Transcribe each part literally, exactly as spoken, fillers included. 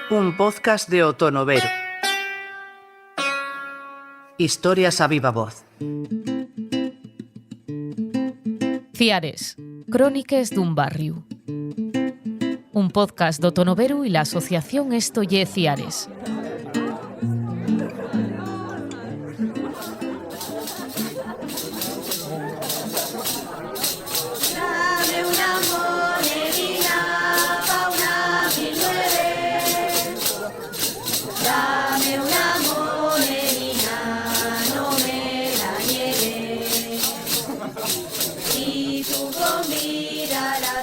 Un podcast de Otonovero. Historias a viva voz. Ciares, cróniques d'un barriu. Un podcast d'Otonovero y la asociación Esto ye Ciares.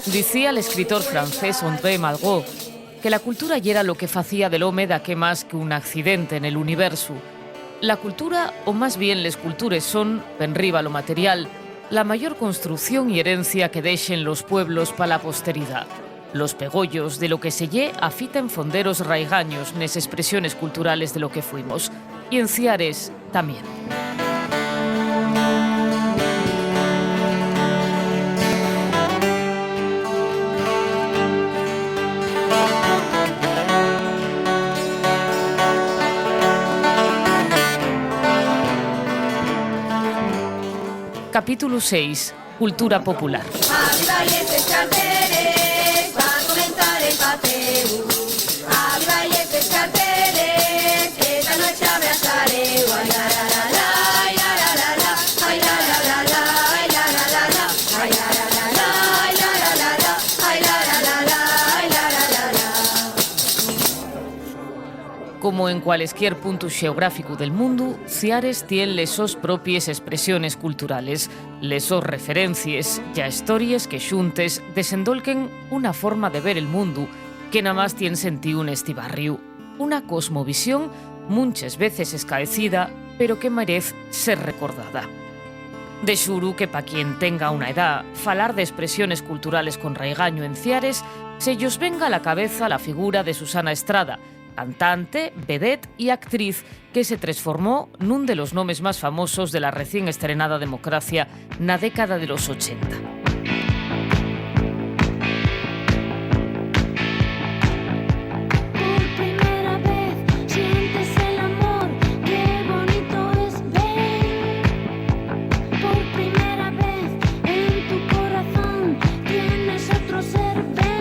Dicía l'escritor francés André Malraux que la cultura yera lo que facía del home daqué más que un accidente nel universu. La cultura, o más bien les cultures, son, penriba lo material, la mayor construcción y herencia que dexen los pueblos pa la posteridá. Los pegollos de lo que se ye afiten fonderos raigaños nes espresiones culturales de lo que fuimos. Y en Ciares tamién. Capítulo seis. Cultura popular. Arriba y esos carteles, va a comenzar el paseo. Arriba y esos carteles, esta noche habrá saleo. Ay, la, la, la, la, ay, la, la, la, la, ay, la, la, la, la, ay, la, la, la, la, ay, la, la, la, la, ay, la, la, la, la, ay, la, la, la, la. Como en cualesquier puntu xeográficu del mundu, Ciares tien les sos propies espresiones culturales, les sos referencies, ya hestories que xuntes desendolquen una forma de ver el mundu que namás tien sentíu nesti barriu. Una cosmovisión munches veces escaecida, pero que merez ser recordada. De xuru que pa quien tenga una edá, falar d'espresiones culturales con raigañu en Ciares se-yos venga a la cabeza la figura de Susana Estrada, cantante, vedette y actriz que se tresformó nun de los nomes más famosos de la recién estrenada democracia na década de los ochenta. Por primera vez sientes el amor, qué bonito es ver. Por primera vez en tu corazón tienes otro ser, ven.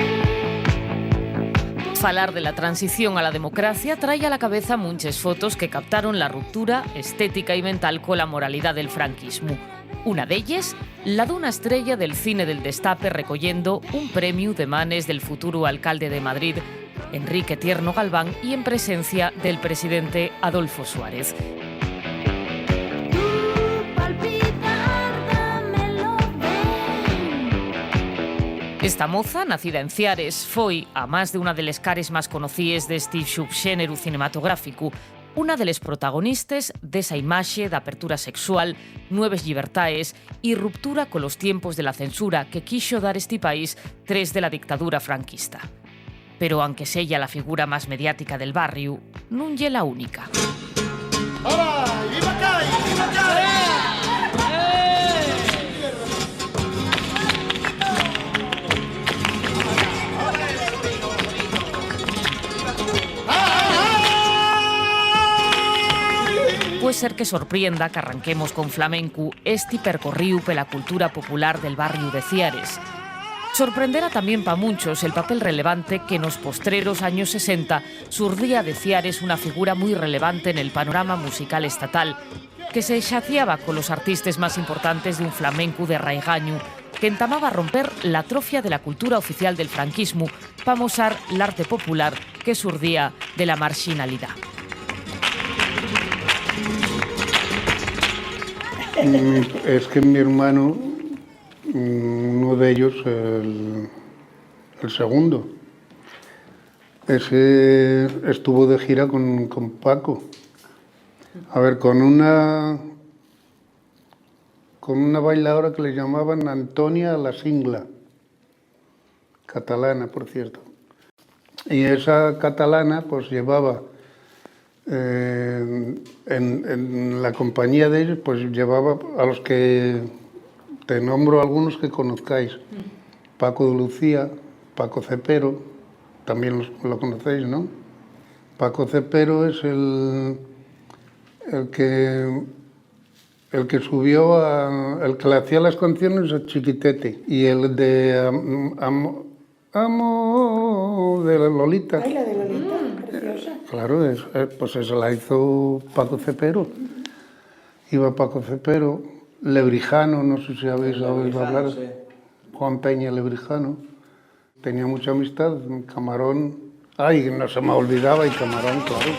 Falar de la transición a la democracia trai a la cabeza munches fotos que captaron la ruptura estética y mental cola moralidá del franquismu. Una d'elles, la d'una estrella del cine del Destape recoyendo un premiu de manes del futuru alcalde de Madrid, Enrique Tierno Galván, y en presencia del presidente Adolfo Suárez. Tu palpitar dámelo ben. Esta moza, nacida en Ciares, foi, amás de una de les cares más conocíes d'esti subxéneru cinematográficu, una de les protagonistes d'esa imaxe d'apertura sexual, nueves llibertaes y ruptura colos tiempos de la censura que quixo dar esti país tres de la dictadura franquista. Pero, anque seya la figura más mediática del barriu, nun ye la única. ¡Hala! ¡Viva Cai! ¡Viva Cai! Puede ser que sorprienda qu'arranquemos con flamencu esti percorríu pela cultura popular del barriu de Ciares. Sorprendera tamién pa munchos el papel relevante que nos postreros años sesenta surdía de Ciares una figura mui relevante nel panorama musical estatal, que se xaciaba colos artistes más importantes d'un flamencu de raigañu, qu'entamaba a romper l'atrofia de la cultura oficial del franquismu p'amosar l'arte popular que surdía de la marxinalidá. Mm, es que mi hermano, mm, uno de ellos, el, el segundo, ese estuvo de gira con, con Paco. A ver, con una, con una bailadora que le llamaban Antonia la Singla, catalana, por cierto. Y esa catalana, pues, llevaba, eh, en, en la compañía de ellos, pues, llevaba a los que te nombro algunos que conozcáis. Mm. Paco de Lucía, Paco Cepero, también los, lo conocéis, ¿no? Paco Cepero es el, el que, el que subió a, el que le hacía las canciones a Chiquitete. Y el de Am-, Am-, Amo de Lolita. Ay, la de Lolita, preciosa. Claro, es, eh, pues esa la hizo Paco Cepero. Iba Paco Cepero, Lebrijano, no sé si habéis oído hablar. Lebrijano, sí. Juan Peña Lebrijano. Tenía mucha amistad, Camarón. Ay, no se me olvidaba, y Camarón, claro.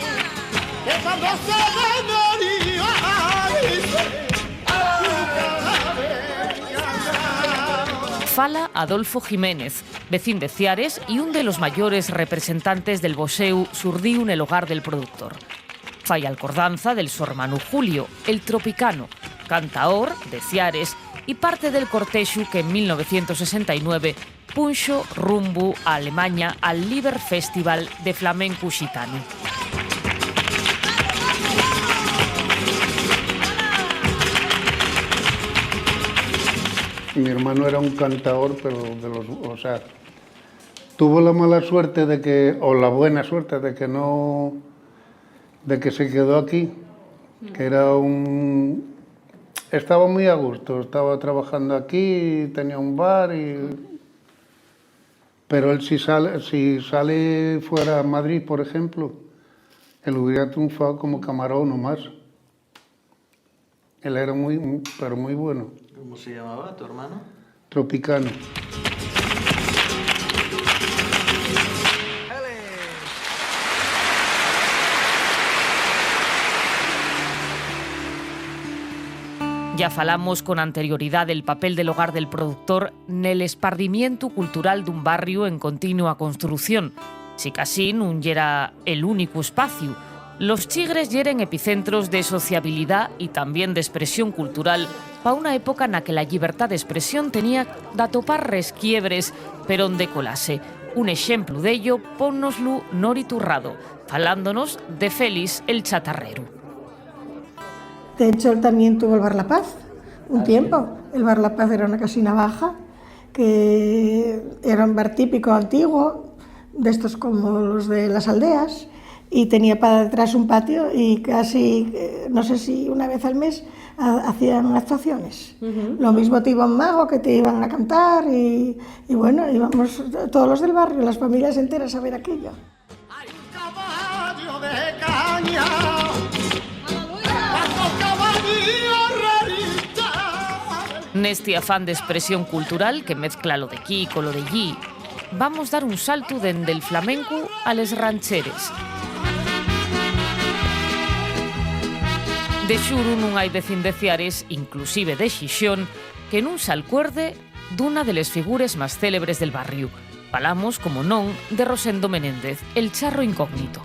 Fala Adolfo Jiménez, vecín de Ciares y un de los mayores representantes del boxéu surdíu nel hogar del productor. Fai alcordanza del so hermanu Julio, el Tropicano, cantaor de Ciares y parte del cortexu que en mil novecientos sesenta y nueve punxo rumbu a Alemaña al Liber Festival de Flamencu Xitanu. Mi hermano era un cantador, pero de los, o sea, tuvo la mala suerte de que, o la buena suerte de que no, de que se quedó aquí, que era un, estaba muy a gusto, estaba trabajando aquí, tenía un bar, y, pero él si sale, si sale fuera a Madrid, por ejemplo, él hubiera triunfado como camarón o más. Él era muy, pero muy bueno. ¿Cómo se llamaba tu hermano? Tropicano. Ya falamos con anterioridá del papel del hogar del productor nel espardimientu cultural d'un barriu en continua construción. Sicasí, nun yera el únicu espaciu. Los Chigres yeren epicentros de sociabilidá y tamién d'espresión cultural pa una época na que la llibertá d'espresión tenía d'atopar resquiebres per onde colase. Un exemplu d'ello pónnoslu Nori Turrado, falándonos de Félix el Chatarreru. De hecho, él también tuvo el Bar La Paz un tiempo. El Bar La Paz era una casina baja, que era un bar típico, antiguo, de estos como los de las aldeas, y tenía para detrás un patio y casi, eh, no sé si una vez al mes, ha-, hacían actuaciones. Lo mismo te iba un mago que te iban a cantar y, y bueno, íbamos todos los del barrio, las familias enteras a ver aquello. Hai un caballo de caña, Nesti afán d'espresión cultural que mezcla lo d'equí co lo d'ellí, vamos dar un saltu dende'l flamencu a les rancheres. De xuru nun hai vecín de Ciares, inclusive de Xixón, que nun s'alcuerde d'una de les figures más célebres del barriu. Falamos, como non, de Rosendo Menéndez, el Charro Incógnito.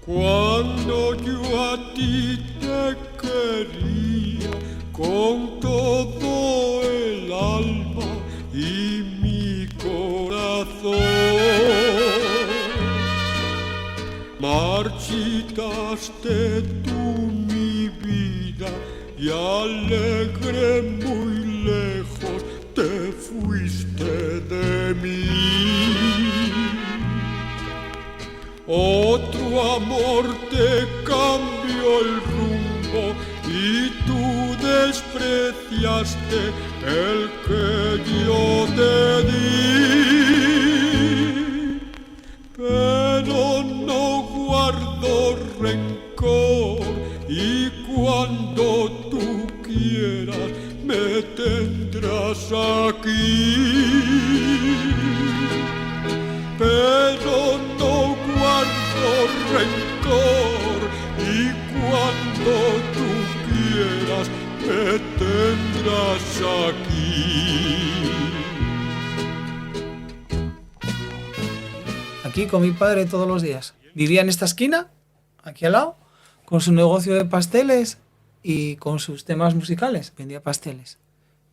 Cuando yo a ti te quería con todo el alma y mi corazón, marchitaste tú, mi vida, y alegre muy lejos te fuiste de mí. Otro amor te cambió el rumbo y tú despreciaste el que yo te di. Pero no guardo rencor y cuando tú quieras me tendrás aquí. Pero no guardo rencor y cuando tú quieras me tendrás aquí. Aquí con mi padre todos los días. Vivía en esta esquina, aquí al lado, con su negocio de pasteles y con sus temas musicales. Vendía pasteles.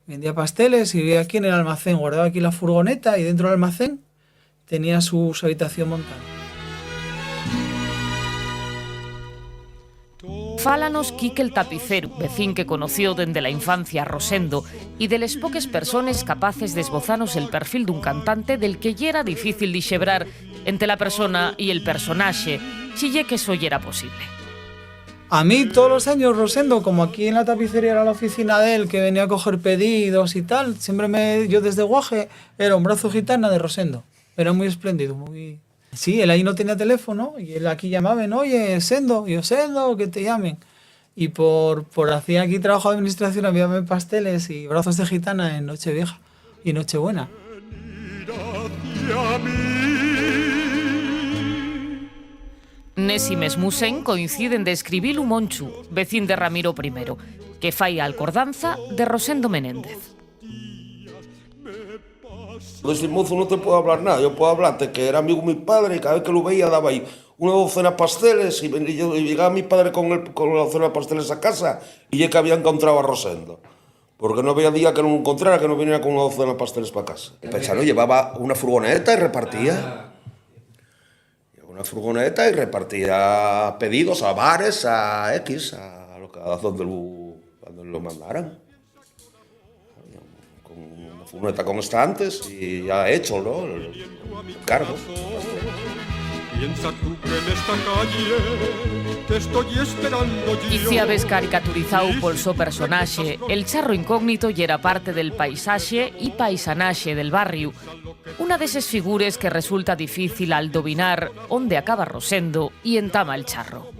Vendía pasteles y vivía aquí en el almacén. Guardaba aquí la furgoneta y dentro del almacén tenía su, su habitación montada. Fálanos Quique el Tapiceru, vecín que conoció dende la infancia a Rosendo, y de les poques persones capaces d'esbozanos el perfil d'un cantante del que yera difícil dixebrar ente la persona y el personaxe, si ye que eso yera posible. A mí, todos los años, Rosendo, como aquí en la tapicería era la oficina de él, que venía a coger pedidos y tal, siempre me, yo desde guaje era un brazo gitana de Rosendo. Era muy espléndido, muy... Sí, él ahí no tenía teléfono y él aquí llamaban, "Oye, Sendo", y yo, "Sendo, que te llamen". Y por, por hacía aquí trabajo de administración, había pasteles y brazos de gitana en Nochevieja y Nochebuena. Nesi mesmu sen coinciden d'escribilu Monchu, vecín de Ramiro primero, que fai alcordanza de Rosendo Menéndez. De ese mozo no te puedo hablar nada, yo puedo hablarte que era amigo mi padre y cada vez que lo veía daba ahí una docena de pasteles y, ven- y yo, y llegaba mi padre con, el, con la docena de pasteles a casa y ya que había encontrado a Rosendo. Porque no había día que no lo encontrara que no viniera con una docena de pasteles para casa. El paisano llevaba una furgoneta y repartía. Una furgoneta y repartía pedidos a bares, a X, a, lo que, a donde lo, a donde lo mandaran. Con una furgoneta con estantes y ya hecho, ¿no? El cargo. Piensa tú que en esta calle te estoy esperando yo. Y ciabes caricaturizao pol so personaxe, el charro incógnito yera parte del paisaxe y paisanaxe del barriu. Una d'eses figures que resulta difícil aldovinar onde acaba Rosendo y entama el charro.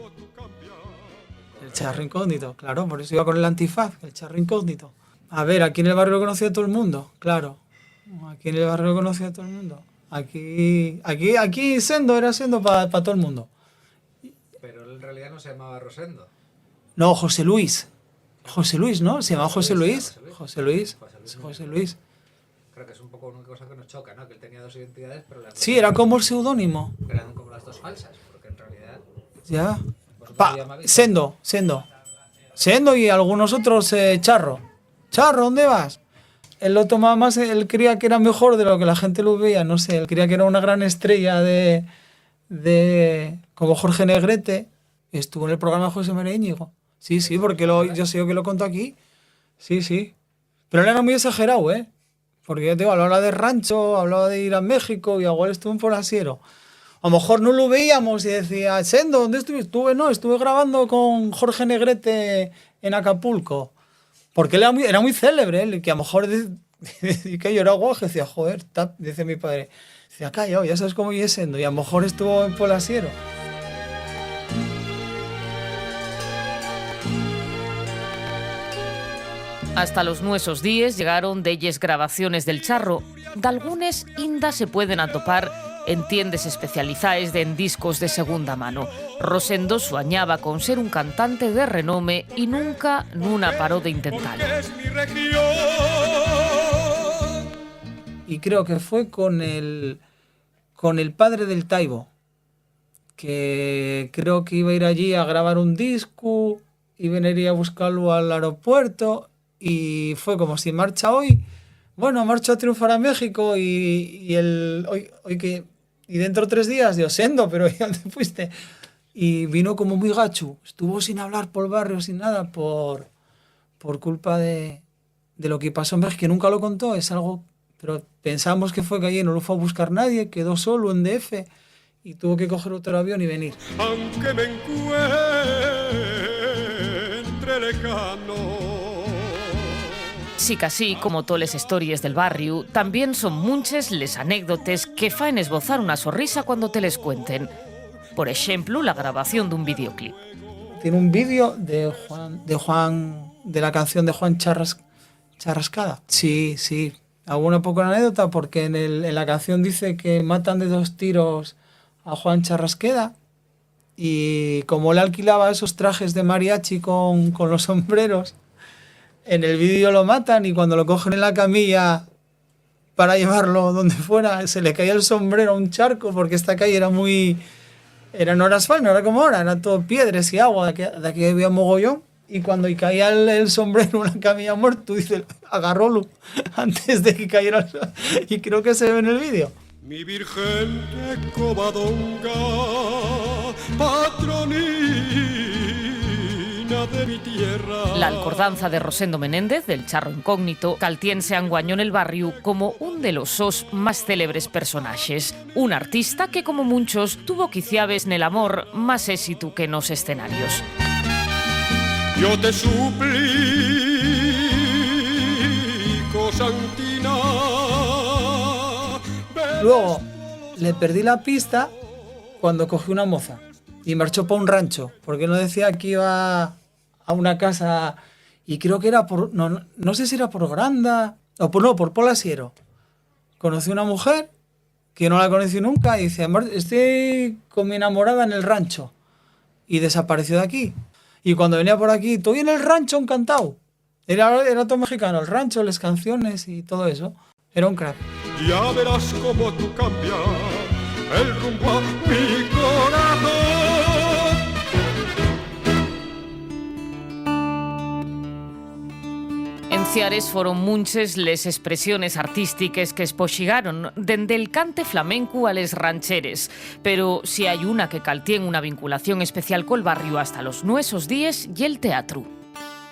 El charro incógnito, claro, por eso iba con el antifaz, el charro incógnito. A ver, aquí en el barrio lo conocía todo el mundo, claro. Aquí en el barrio lo conocía todo el mundo. Aquí, aquí, aquí Sendo era Sendo para todo el mundo. Pero él en realidad no se llamaba Rosendo. No, José Luis. José Luis, ¿no? Se llamaba José Luis. José Luis. José Luis. José Luis. Creo que es un poco una cosa que nos choca, ¿no? Que él tenía dos identidades, pero las dos... Sí, era como el seudónimo. Eran como las dos falsas, porque en realidad... Ya. Vosotros Pa, se llama Víctor. Sendo, Sendo. Sendo y algunos otros, eh, Charro. "Charro, ¿dónde vas?". Él lo tomaba más, él creía que era mejor de lo que la gente lo veía, no sé, él creía que era una gran estrella de, de, como Jorge Negrete, estuvo en el programa de José María Íñigo. Sí, sí, porque lo, yo sé que lo contó aquí. Sí, sí. Pero él era muy exagerado, ¿eh? Porque ya te digo, hablaba de rancho, hablaba de ir a México y igual estuvo en Polasiero. A lo mejor no lo veíamos y decía, "Sendo, ¿dónde estuviste?". "Estuve, no, estuve grabando con Jorge Negrete en Acapulco". Porque él era muy, era muy célebre, él, que a lo mejor de- y que yo era guaje, decía, "Joder, ta-", dice mi padre, decía, "Callao, ya sabes cómo es Sendo", y a lo mejor estuvo en Polasiero. Hasta los nuesos díes llegaron delles grabaciones del Charro. Dalgunes inda se pueden atopar en tiendes especializaes de en discos de segunda mano. Rosendo suañaba con ser un cantante de renome y nunca nuna paró de intentalo. Y creo que fue con el, con el padre del Taibo, que creo que iba a ir allí a grabar un disco y venería a buscarlo al aeropuerto y fue como si marcha hoy, bueno, marcho a triunfar a México y, y el, hoy, hoy que, y dentro tres días, yo, "Sendo, pero ¿y dónde fuiste?". Y vino como muy gachu, estuvo sin hablar por barrio, sin nada, por, por culpa de, de lo que pasó en México, que nunca lo contó, es algo, pero pensamos que fue que allí no lo fue a buscar nadie, quedó solo en D F y tuvo que coger otro avión y venir. Aunque me encuentre lejano. Sicasí, como toles hestories del barriu, tamién son munches les anécdotes que faen esbozar una sorrisa cuando te les cuenten. Por exemplu, la grabación d'un videoclip. Tiene un vídeo de Juan, de Juan, de la canción de Juan Charras-, Charrascada. Sí, sí. Hubo una poca anécdota porque en el, en la canción dice que matan de dos tiros a Juan Charrasqueda y como él alquilaba esos trajes de mariachi con, con los sombreros, en el vídeo lo matan y cuando lo cogen en la camilla para llevarlo donde fuera, se le caía el sombrero a un charco porque esta calle era muy, era, no era asfalto, no era como ahora, era todo piedras y agua, de aquí, de aquí había mogollón. Y cuando y caía el, el sombrero en la camilla muerto, dice, agarrólo antes de que cayera el so-, y creo que se ve en el vídeo. Mi Virgen de Covadonga, patronina La alcordanza de Rosendo Menéndez, del Charro Incógnito, caltiénse anguaño nel barriu como un de los sos más célebres personaxes, un artista que, como munchos, tuvo quiciabes nel amor más ésitu que nos escenarios. Yo te suplico, Santina. Luego le perdí la pista cuando cogí una moza y marchó pa un rancho, porque no decía que iba a una casa, y creo que era por, no, no sé si era por Granda, o por, no, por Pola Siero. Conocí una mujer que no la conocí nunca y dice, "Amor, estoy con mi enamorada en el rancho", y desapareció de aquí. Y cuando venía por aquí, "Estoy en el rancho, encantado". Era, era todo mexicano, el rancho, las canciones y todo eso. Era un crack. Ya verás cómo tú cambias el rumbo a mi corazón. En Ciares foron munches les espresiones artístiques que espoxigaron, dende el cante flamencu a les rancheres. Pero si hai una que caltién una vinculación especial col barriu hasta los nuesos díes, ye'l teatru.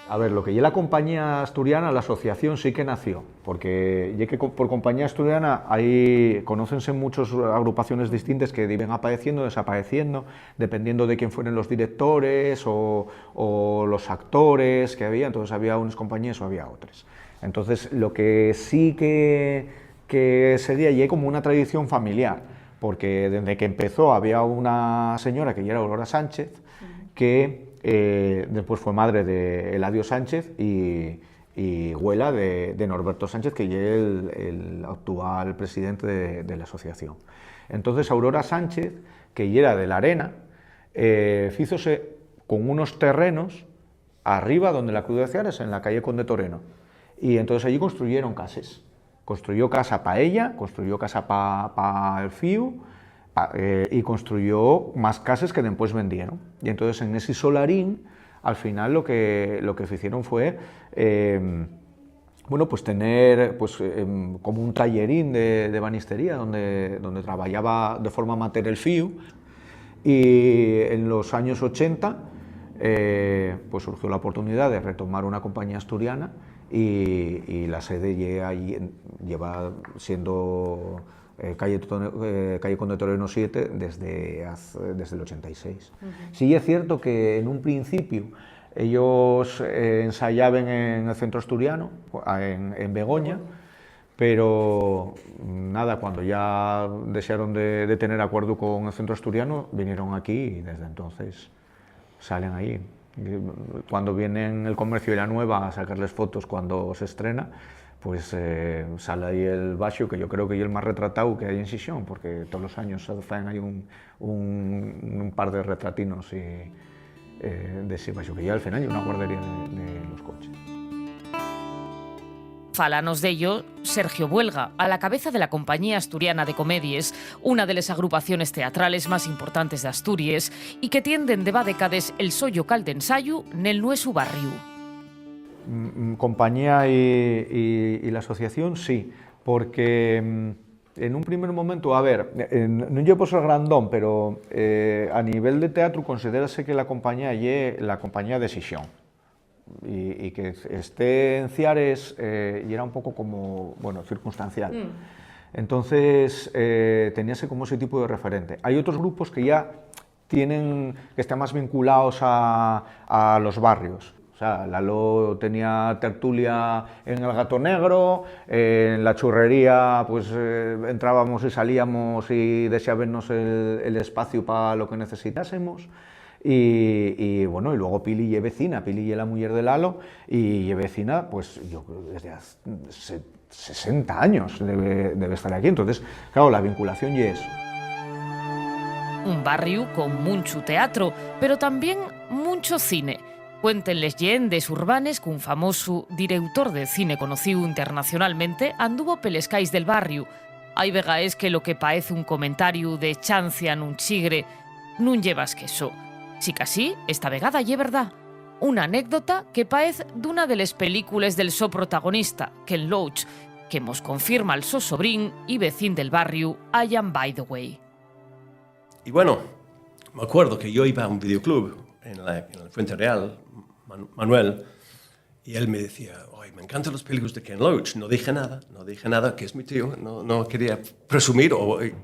A ver, lo que ye la compañía asturiana, la asociación sí que nació, porque ye que co- por compañía asturiana hai, conócense muchos agrupaciones distintes que diben apaeciendo, desapaeciendo, dependiendo de quién fueren los directores o, o los actores que había, entonces había unes compañíes o había otres. Entonces, lo que sí que, que sería, ye como una tradición familiar, porque desde que empezó había una señora que ya era Aurora Sánchez, que eh, después fue madre de Eladio Sánchez y, y güela de, de Norberto Sánchez, que ye el, el actual presidente de, de la asociación. Entonces Aurora Sánchez, que yera de La Arena, eh, fízose con unos terrenos arriba donde la Cruz de Ciares, en la calle Conde Toreno. Y entonces allí construyeron cases. Construyó casa pa ella, construyó casa pa, pa el fíu, pa- eh, y construyó más cases que dempués vendieron. Y entonces en ese solarín, al final lo que, lo que ficieron fue, eh, bueno, pues tener pues, em, como un tallerín de, de banistería donde, donde trabajaba de forma amateur el fíu. Y en los años ochenta, eh, pues surgió la oportunidad de retomar una compañía asturiana y, y la sede lle allí en- lleva siendo eh, calle, Tone- eh, calle Conde Toreno siete desde, hace- desde el ochenta y seis. Sí es cierto que en un principio ellos eh, ensayaban en el Centro Asturiano, en, en Begoña, pero nada, cuando ya dejaron de, de tener acuerdo con el Centro Asturiano, vinieron aquí y desde entonces salen ahí. Cuando vienen el comercio y la nueva a sacarles fotos cuando se estrena, pues eh, sale ahí el baxu, que yo creo que es el más retratado que hay en Xixón, porque todos los años hacen ahí un, un, un par de retratinos y, eh, de ese baxu, que ya al final hay una guardería de, de los coches. Fálanos d'ello Sergio Buelga, a la cabeza de la Compañía Asturiana de Comedies, una de les agrupaciones teatrales más importantes d'Asturies, y que tien dende va décades el so llocal d'ensayu nel nuesu barriu. Mm, mm, compañía y, y- y la asociación, sí, porque mm, en un primer momento, a ver, eh, n- nun ye por ser grandón, pero eh, a nivel de teatro considérase que la compañía ye la compañía de Xixón. Y, y que esté en Ciares eh, y era un poco como, bueno, circunstancial. Entonces, eh, teníase como ese tipo de referente. Hay otros grupos que ya tienen, que están más vinculados a, a los barrios. O sea, Lalo tenía tertulia en El Gato Negro, eh, en La Churrería, pues eh, entrábamos y salíamos y dejábennos el, el espacio para lo que necesitásemos. Y, y, bueno, y luego Pili ye vecina, Pili ye la muyer de Lalo, y ye vecina, pues yo creo que desde hace se- sesenta años debe, debe estar aquí. Entonces, claro, la vinculación ye eso. Un barriu con munchu teatro, pero tamién muncho cine. Cuenten les lleendes urbanes qu'un famosu direutor de cine conocíu internacionalmente anduvo peles cais del barriu. Hai vegaes que lo que paez un comentariu de chancia nun chigre nun ye más que eso. Sicasí, esta vegada ye verdá. Una anécdota que paez d'una de les películes del so protagonista, Ken Loach, que mos confirma'l so sobrín y vecín del barriu, Ian Bytheway. Y bueno, me acuerdo que yo iba a un videoclub en la, en la Fuente Real, Manu-, Manuel, y él me decía, "Ay, me encantan los películas de Ken Loach". No dije nada, no dije nada, que es mi tío, no, no quería presumir, o, y,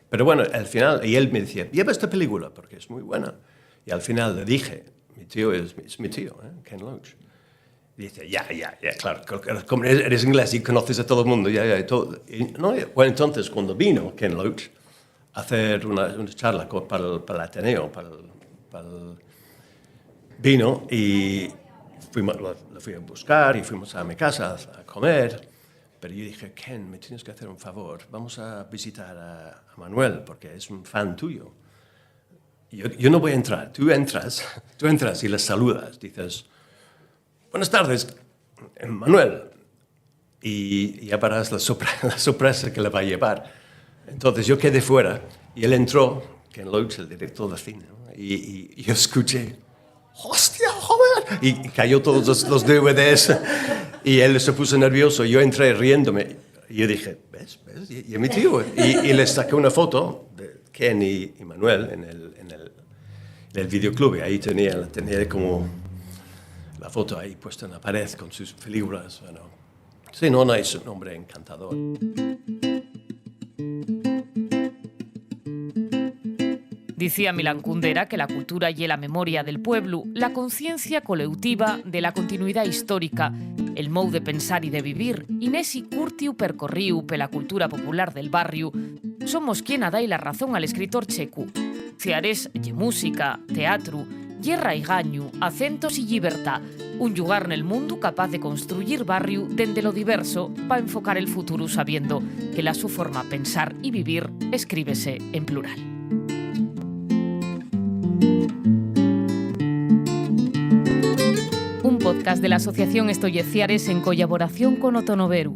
pero bueno, al final, y él me decía, "Lleva esta película porque es muy buena". Y al final le dije, "Mi tío es, es mi tío, ¿eh? Ken Loach". Y dice, "Ya, ya, ya, claro, co-, co-, como eres, eres inglés y conoces a todo el mundo, ya, ya, y todo". Y no, y, bueno, entonces, cuando vino Ken Loach a hacer una, una charla co-, para el, para el Ateneo, para el, para el, vino y fuimos, lo, lo fui a buscar y fuimos a mi casa a, a comer. Pero yo dije, "Ken, me tienes que hacer un favor, vamos a visitar a, a Manuel, porque es un fan tuyo". Yo, yo no voy a entrar, tú entras, tú entras y le saludas, dices, "Buenas tardes, Manuel". Y ya verás la sorpre-, la sorpresa que le va a llevar. Entonces yo quedé fuera y él entró, Ken Loach, el director de cine, ¿no? Y, y, y yo escuché, "¡Hostia, joder!". Y, y cayó todos los, los D V Ds y él se puso nervioso. Yo entré riéndome. Y yo dije, "¿Ves? ¿Ves? Y, y es mi tío". Y, y le saqué una foto de Ken y, y Manuel en el, en el, en el videoclub. Y ahí tenía, tenía como la foto ahí puesta en la pared con sus películas. Bueno, sí, no, no, es un hombre encantador. Dicía Milan Kundera que la cultura ye la memoria del pueblu, la conciencia coleutiva de la continuidá histórica, el mou de pensar y de vivir, y nesi curtiu percorríu pela cultura popular del barriu, somos quien-a dái la razón al escritor checu. Ciares ye música, teatru, ye raigañu, acentos y llibertá, un llugar nel mundu capaz de construyir barriu dende lo diverso pa enfocar el futuru sabiendo que la su forma pensar y vivir escríbese en plural. Un podcast de la Asociación Estoyeciares en collaboración con Otonoveru.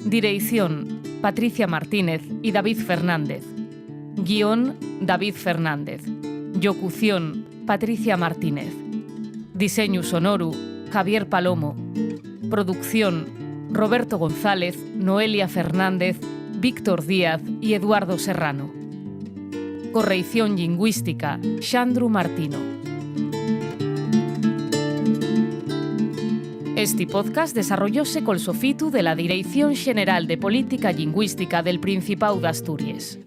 Direición, Patricia Martínez y David Fernández. Guión, David Fernández. Llocución, Patricia Martínez. Diseñu sonoru, Javier Palomo. Producción, Roberto González, Noelia Fernández, Víctor Díaz y Eduardo Serrano. Correición llingüística, Xandru Martino. Esti podcast desarrollóse col sofitu de la Direición Xeneral de Política Llingüística del Principáu d'Asturies.